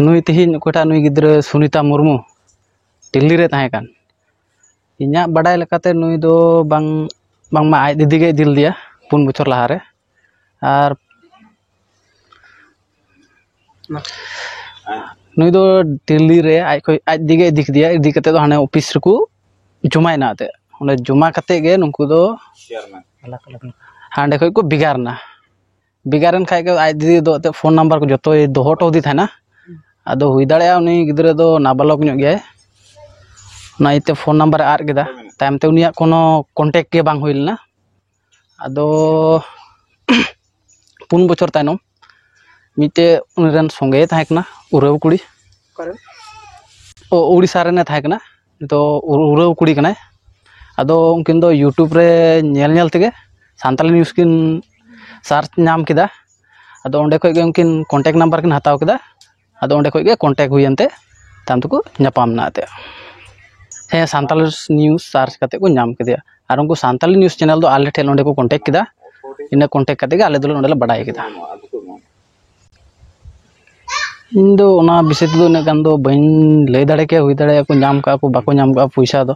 ᱱᱩᱭ ᱛᱮᱦᱮᱧ ᱚᱠᱚᱭᱴᱟᱜ ᱱᱩᱭ ᱜᱤᱫᱽᱨᱟᱹ ᱥᱩᱱᱤᱛᱟ ᱢᱩᱨᱢᱩ ᱫᱤᱞᱞᱤ ᱨᱮ ᱛᱟᱦᱮᱸ ᱠᱟᱱ, ᱤᱧᱟᱹᱜ ᱵᱟᱰᱟᱭ ᱞᱮᱠᱟᱛᱮ ᱱᱩᱭ ᱫᱚ ᱵᱟᱝ, ᱵᱟᱝᱢᱟ ᱟᱡ ᱫᱤᱫᱤ ᱜᱮ ᱤᱫᱤ ᱞᱮᱫᱮᱭᱟ ᱯᱩᱱ ᱵᱚᱪᱷᱚᱨ ᱞᱟᱦᱟᱨᱮ᱾ ᱟᱨ ᱱᱩᱭ ᱫᱚ ᱫᱤᱞᱞᱤ ᱨᱮ ᱟᱡ ᱠᱷᱚᱡ, ᱟᱡ ᱫᱤᱫᱤ ᱜᱮ ᱤᱫᱤ ᱠᱮᱫᱮᱭᱟ᱾ ᱤᱫᱤ ᱠᱟᱛᱮᱫ ᱫᱚ ᱦᱟᱱᱮ ᱚᱯᱷᱤᱥ ᱨᱮᱠᱚ ᱡᱚᱢᱟᱭᱮᱱᱟ ᱮᱱᱛᱮᱫ᱾ ᱚᱸᱰᱮ ᱡᱚᱢᱟ ᱠᱟᱛᱮᱫ ᱜᱮ ᱱᱩᱠᱩ ᱫᱚ ᱦᱟᱸᱰᱮ ᱠᱷᱚᱡ ᱠᱚ ᱵᱷᱮᱜᱟᱨ ᱮᱱᱟ᱾ ᱵᱷᱮᱜᱟᱨ ᱮᱱ ᱠᱷᱟᱡ ᱜᱮ ᱟᱡ ᱫᱤᱫᱤ ᱫᱚ ᱮᱱᱛᱮᱫ ᱯᱷᱳᱱ ᱱᱟᱢᱵᱟᱨ ᱠᱚ ᱡᱚᱛᱚᱭ ᱫᱚᱦᱚ ᱦᱚᱴᱚ ᱟᱫᱮ ᱛᱟᱦᱮᱱᱟ᱾ ᱟᱫᱚ ᱦᱩᱭ ᱫᱟᱲᱮᱭᱟᱜᱼᱟ ᱩᱱᱤ ᱜᱤᱫᱽᱨᱟᱹ ᱫᱚ ᱱᱟᱵᱟᱞᱚᱠ ᱧᱚᱜ ᱜᱮᱭᱟᱭ, ᱚᱱᱟ ᱤᱭᱟᱹᱛᱮ ᱯᱷᱳᱱ ᱱᱟᱢᱵᱟᱨ ᱮ ᱟᱫ ᱠᱮᱫᱟ᱾ ᱛᱟᱭᱚᱢ ᱛᱮ ᱩᱱᱤᱭᱟᱜ ᱠᱳᱱᱳ ᱠᱚᱱᱴᱮᱠᱴ ᱜᱮ ᱵᱟᱝ ᱦᱩᱭ ᱞᱮᱱᱟ᱾ ᱟᱫᱚ ᱯᱩᱱ ᱵᱚᱪᱷᱚᱨ ᱛᱟᱭᱱᱚᱢ ᱢᱤᱫᱴᱮᱡ ᱩᱱᱤ ᱨᱮᱱ ᱥᱚᱸᱜᱮᱭ ᱛᱟᱦᱮᱸ ᱠᱟᱱᱟ, ᱩᱨᱟᱹᱣ ᱠᱩᱲᱤ᱾ ᱚᱠᱟᱨᱮ? ᱳ, ᱩᱲᱤᱥᱥᱟ ᱨᱮᱱᱮ ᱛᱟᱦᱮᱸ ᱠᱟᱱᱟ᱾ ᱱᱤᱛᱚᱜ ᱩᱨ-, ᱩᱨᱟᱹᱣ ᱠᱩᱲᱤ ᱠᱟᱱᱟᱭ᱾ ᱟᱫᱚ ᱩᱱᱠᱤᱱ ᱫᱚ YouTube ᱨᱮ ᱧᱮᱞ ᱧᱮᱞ ᱛᱮᱜᱮ ᱥᱟᱱᱛᱟᱞᱤ ᱱᱤᱭᱩᱡᱽ ᱠᱤᱱ ᱥᱟᱨᱪ ᱧᱟᱢ ᱠᱮᱫᱟ᱾ ᱟᱫᱚ ᱚᱸᱰᱮ ᱠᱷᱚᱡ ᱜᱮ ᱩᱱᱠᱤᱱ ᱠᱚᱱᱴᱮᱠᱴ ᱱᱟᱢᱵᱟᱨ ᱠᱤᱱ ᱦᱟᱛᱟᱣ ᱠᱮᱫᱟ᱾ ᱟᱫᱚ ᱚᱸᱰᱮ ᱠᱷᱚᱡ ᱜᱮ ᱠᱚᱱᱴᱮᱠᱴ ᱦᱩᱭᱮᱱ ᱛᱮ ᱛᱟᱭᱚᱢ ᱛᱮᱠᱚ ᱧᱟᱯᱟᱢ ᱮᱱᱟ ᱮᱱᱛᱮᱫ᱾ ᱦᱮᱸ, ᱥᱟᱱᱛᱟᱞᱤ ᱱᱤᱭᱩᱡᱽ ᱥᱟᱨᱪ ᱠᱟᱛᱮᱫ ᱠᱚ ᱧᱟᱢ ᱠᱮᱫᱮᱭᱟ᱾ ᱟᱨ ᱩᱱᱠᱩ ᱥᱟᱱᱛᱟᱞᱤ ᱱᱤᱭᱩᱡᱽ ᱪᱮᱱᱮᱞ ᱫᱚ ᱟᱞᱮ ᱴᱷᱮᱱ ᱱᱚᱸᱰᱮ ᱠᱚ ᱠᱚᱱᱴᱮᱠᱴ ᱠᱮᱫᱟ᱾ ᱤᱱᱟᱹ ᱠᱚᱱᱴᱮᱠᱴ ᱠᱟᱛᱮᱫ ᱜᱮ ᱟᱞᱮ ᱫᱚᱞᱮ ᱱᱚᱸᱰᱮ ᱞᱮ ᱵᱟᱰᱟᱭ ᱠᱮᱫᱟ᱾ ᱤᱧ ᱫᱚ ᱚᱱᱟ ᱵᱤᱥᱚᱭ ᱛᱮᱫᱚ ᱩᱱᱟᱹᱜ ᱜᱟᱱ ᱫᱚ ᱵᱟᱹᱧ ᱞᱟᱹᱭ ᱫᱟᱲᱮ ᱠᱮᱭᱟ, ᱦᱩᱭ ᱫᱟᱲᱮᱭᱟᱜᱼᱟ ᱠᱚ ᱧᱟᱢ ᱠᱟᱜᱼᱟ ᱠᱚ, ᱵᱟᱠᱚ ᱧᱟᱢ ᱠᱟᱜᱼᱟ ᱯᱚᱭᱥᱟ ᱫᱚ᱾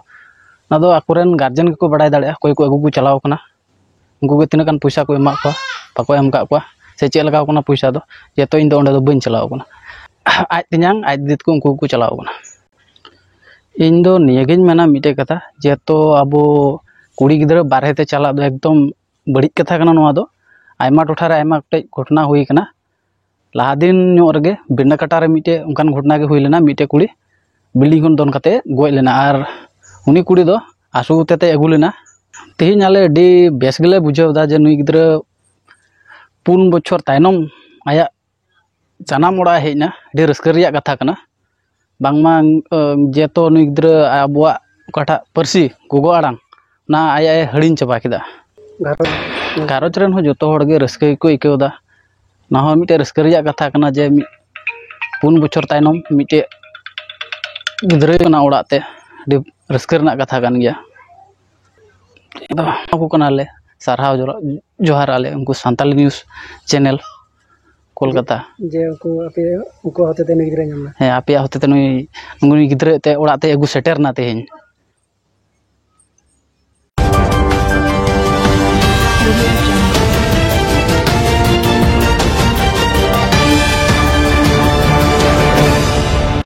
ᱚᱱᱟ ᱫᱚ ᱟᱠᱚᱨᱮᱱ ᱜᱟᱨᱡᱮᱱ ᱜᱮᱠᱚ ᱵᱟᱲᱟᱭ ᱫᱟᱲᱮᱭᱟᱜᱼᱟ, ᱚᱠᱚᱭ ᱠᱚ ᱟᱹᱜᱩ ᱠᱚ ᱪᱟᱞᱟᱣ ᱠᱟᱱᱟ, ᱩᱱᱠᱩ ᱜᱮ ᱛᱤᱱᱟᱹᱜ ᱜᱟᱱ ᱯᱚᱭᱥᱟ ᱠᱚ ᱮᱢᱟᱜ ᱠᱚᱣᱟ, ᱵᱟᱠᱚ ᱮᱢ ᱠᱟᱜ ᱠᱚᱣᱟ, ᱥᱮ ᱪᱮᱫ ᱞᱮᱠᱟ ᱠᱟᱱᱟ ᱯᱚᱭᱥᱟ ᱫᱚ, ᱡᱮᱦᱮᱛᱩ ᱤᱧ ᱫᱚ ᱚᱸᱰᱮ ᱫᱚ ᱵᱟᱹᱧ ᱪᱟᱞᱟᱣ ᱠᱟᱱᱟ᱾ ᱟᱡ ᱛᱮᱧᱟᱝ, ᱟᱡ ᱫᱤᱫᱤ ᱛᱟᱠᱚ ᱩᱱᱠᱩ ᱜᱮᱠᱚ ᱪᱟᱞᱟᱣ ᱠᱟᱱᱟ᱾ ᱤᱧ ᱫᱚ ᱱᱤᱭᱟᱹᱜᱤᱧ ᱢᱮᱱᱟ ᱢᱤᱫᱴᱮᱡ ᱠᱟᱛᱷᱟ, ᱡᱮᱦᱮᱛᱩ ᱟᱵᱚ ᱠᱩᱲᱤ ᱜᱤᱫᱽᱨᱟᱹ ᱵᱟᱨᱦᱮ ᱛᱮ ᱪᱟᱞᱟᱜ ᱫᱚ ᱮᱠᱫᱚᱢ ᱵᱟᱹᱲᱤᱡ ᱠᱟᱛᱷᱟ ᱠᱟᱱᱟ᱾ ᱱᱚᱣᱟ ᱫᱚ ᱟᱭᱢᱟ ᱴᱚᱴᱷᱟ ᱨᱮ ᱟᱭᱢᱟ ᱜᱚᱴᱮᱡ ᱜᱷᱚᱴᱚᱱᱟ ᱦᱩᱭ ᱠᱟᱱᱟ᱾ ᱞᱟᱦᱟ ᱫᱤᱱ ᱧᱚᱜ ᱨᱮᱜᱮ ᱵᱤᱨᱱᱟᱠᱟᱴᱟ ᱨᱮ ᱢᱤᱫᱴᱮᱡ ᱚᱱᱠᱟᱱ ᱜᱷᱚᱴᱚᱱᱟ ᱜᱮ ᱦᱩᱭ ᱞᱮᱱᱟ᱾ ᱢᱤᱫᱴᱮᱡ ᱠᱩᱲᱤ ᱵᱤᱞᱰᱤᱝ ᱠᱷᱚᱱ ᱫᱚᱱ ᱠᱟᱛᱮ ᱜᱚᱡ ᱞᱮᱱᱟ, ᱟᱨ ᱩᱱᱤ ᱠᱩᱲᱤ ᱫᱚ ᱟᱥᱩ ᱛᱮᱛᱮ ᱟᱹᱜᱩ ᱞᱮᱱᱟ᱾ ᱛᱮᱦᱮᱧ ᱟᱞᱮ ᱟᱹᱰᱤ ᱵᱮᱥ ᱜᱮᱞᱮ ᱵᱩᱡᱷᱟᱹᱣ ᱮᱫᱟ ᱡᱮ ᱱᱩᱭ ᱜᱤᱫᱽᱨᱟᱹ ᱯᱩᱱ ᱵᱚᱪᱷᱚᱨ ᱛᱟᱭᱱᱚᱢ ᱟᱭᱟᱜ ᱡᱟᱱᱟᱢ ᱚᱲᱟᱜ ᱮ ᱦᱮᱡ ᱮᱱᱟ᱾ ᱟᱹᱰᱤ ᱨᱟᱹᱥᱠᱟᱹ ᱨᱮᱭᱟᱜ ᱠᱟᱛᱷᱟ ᱠᱟᱱᱟ᱾ ᱵᱟᱝᱢᱟ, ᱟᱹ, ᱡᱮᱦᱮᱛᱩ ᱱᱩᱭ ᱜᱤᱫᱽᱨᱟᱹ ᱟᱵᱚᱣᱟᱜ ᱚᱠᱟᱴᱟᱜ ᱯᱟᱹᱨᱥᱤ, ᱜᱚᱜᱚ ᱟᱲᱟᱝ, ᱚᱱᱟ ᱟᱡ ᱟᱡ ᱮ ᱦᱤᱲᱤᱧ ᱪᱟᱵᱟ ᱠᱮᱫᱟ᱾ ᱜᱷᱟᱨᱚᱸᱡᱽ ᱨᱮᱱ ᱦᱚᱸ ᱡᱚᱛᱚ ᱦᱚᱲ ᱜᱮ ᱨᱟᱹᱥᱠᱟᱹ ᱜᱮᱠᱚ ᱟᱹᱭᱠᱟᱹᱣ ᱮᱫᱟ᱾ ᱚᱱᱟ ᱦᱚᱸ ᱢᱤᱫᱴᱮᱡ ᱨᱟᱹᱥᱠᱟᱹ ᱨᱮᱭᱟᱜ ᱠᱟᱛᱷᱟ ᱠᱟᱱᱟ ᱡᱮ ᱢᱤᱫ ᱯᱩᱱ ᱵᱚᱪᱷᱚᱨ ᱛᱟᱭᱱᱚᱢ ᱢᱤᱫᱴᱮᱡ ᱜᱤᱫᱽᱨᱟᱹ ᱠᱟᱱᱟ ᱚᱲᱟᱜ ᱛᱮ, ᱟᱹᱰᱤ ᱨᱟᱹᱥᱠᱟᱹ ᱨᱮᱱᱟᱜ ᱠᱟᱛᱷᱟ ᱠᱟᱱ ᱜᱮᱭᱟ᱾ ᱟᱫᱚ ᱟᱵᱚ ᱠᱟᱱᱟᱞᱮ, ᱥᱟᱨᱦᱟᱣ ᱡᱚᱦᱟᱨ ᱟᱞᱮ ᱩᱱᱠᱩ ᱥᱟᱱᱛᱟᱞᱤ ᱱᱤᱭᱩᱡᱽ ᱪᱮᱱᱮᱞ ᱠᱳᱞᱠᱟᱛᱟ᱾ ᱡᱮ ᱩᱱᱠᱩ ᱟᱯᱮ, ᱩᱱᱠᱩ ᱦᱚᱛᱮᱛᱮ ᱱᱩᱭ ᱜᱤᱫᱽᱨᱟᱹᱭ ᱧᱟᱢ ᱮᱱᱟ᱾ ᱦᱮᱸ, ᱟᱯᱮᱭᱟᱜ ᱦᱚᱛᱮᱛᱮ ᱱᱩᱭ, ᱱᱩᱭ ᱜᱤᱫᱽᱨᱟᱹ ᱛᱮ ᱚᱲᱟᱜ ᱛᱮ ᱟᱹᱜᱩ ᱥᱮᱴᱮᱨ ᱮᱱᱟ ᱛᱮᱦᱮᱧ᱾